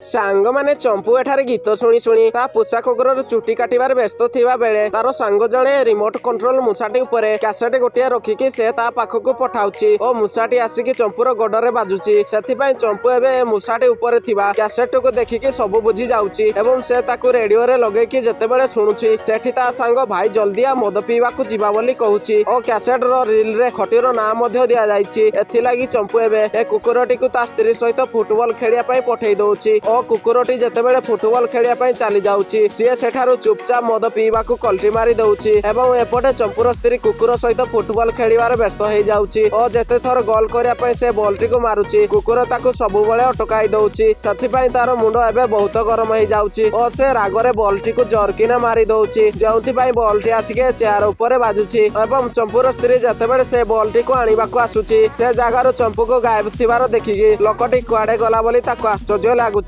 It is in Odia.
ସାଙ୍ଗମାନେ, ଚମ୍ପୁ ଏଠାରେ ଗୀତ ଶୁଣି ଶୁଣି ତା ପୋଷା କୁକୁରର ଚୁଟି କାଟିବାରେ ବ୍ୟସ୍ତ ଥିବା ବେଳେ ତାର ସାଙ୍ଗ ଜଣେ ରିମୋଟ କଣ୍ଟ୍ରୋଲ ମୂଷାଟି ଉପରେ କ୍ୟାସେଟ ଗୋଟିଏ ରଖିକି ସେ ତା ପାଖକୁ ପଠାଉଛି ଓ ମୂଷାଟି ଆସିକି ଚମ୍ପୁର ଗୋଡରେ ବାଜୁଛି। ସେଥିପାଇଁ ଚମ୍ପୁ ଏବେ ମୂଷାଟି ଉପରେ ଥିବା କ୍ୟାସେଟକୁ ଦେଖିକି ସବୁ ବୁଝି ଯାଉଛି ଏବଂ ସେ ତାକୁ ରେଡିଓରେ ଲଗେଇକି ଯେତେବେଳେ ଶୁଣୁଛି, ସେଠି ତା ସାଙ୍ଗ "ଭାଇ, ଜଲ୍ଦିଆ ମଦ ପିଇବାକୁ ଯିବା" ବୋଲି କହୁଛି ଓ କ୍ୟାସେଟର ରିଲରେ ଖଟିର ନାଁ ମଧ୍ୟ ଦିଆଯାଇଛି। ଏଥିଲାଗି ଚମ୍ପୁ ଏବେ ଏ କୁକୁରଟିକୁ ତା ସ୍ତ୍ରୀ ସହିତ ଫୁଟବଲ ଖେଳିବା ପାଇଁ ପଠେଇ ଦଉଛି ଓ କୁକୁରଟି ଯେତେବେଳେ ଫୁଟବଲ ଖେଳିବା ପାଇଁ ଚାଲି ଯାଉଛି, ସିଏ ସେଠାରୁ ଚୁପଚାପ ମଦ ପିଇବାକୁ କଲ୍ଟି ମାରି ଦଉଛି। ଏବଂ ଏପଟେ ଚମ୍ପୁର ସ୍ତ୍ରୀ କୁକୁର ସହିତ ଫୁଟବଲ ଖେଳିବାରେ ବ୍ୟସ୍ତ ହେଇଯାଉଛି ଓ ଯେତେ ଥର ଗୋଲ କରିବା ପାଇଁ ସେ ବଲଟିକୁ ମାରୁଛି, କୁକୁର ତାକୁ ସବୁବେଳେ ଅଟକାଇ ଦଉଛି। ସେଥିପାଇଁ ତାର ମୁଣ୍ଡ ଏବେ ବହୁତ ଗରମ ହେଇଯାଉଛି ଓ ସେ ରାଗରେ ବଲଟିକୁ ଜୋରକିନା ମାରି ଦଉଛି, ଯେଉଁଥିପାଇଁ ବଲଟି ଆସିକି ଚେୟାର ଉପରେ ବାଜୁଛି। ଏବଂ ଚମ୍ପୁର ସ୍ତ୍ରୀ ଯେତେବେଳେ ସେ ବଲଟିକୁ ଆଣିବାକୁ ଆସୁଛି, ସେ ଜାଗାରୁ ଚମ୍ପୁକୁ ଗାୟବ ଥିବାର ଦେଖିକି ଲୋକଟି କୁଆଡେ ଗଲା ବୋଲି ତାକୁ ଆଶ୍ଚର୍ଯ୍ୟ ଲାଗୁଛି।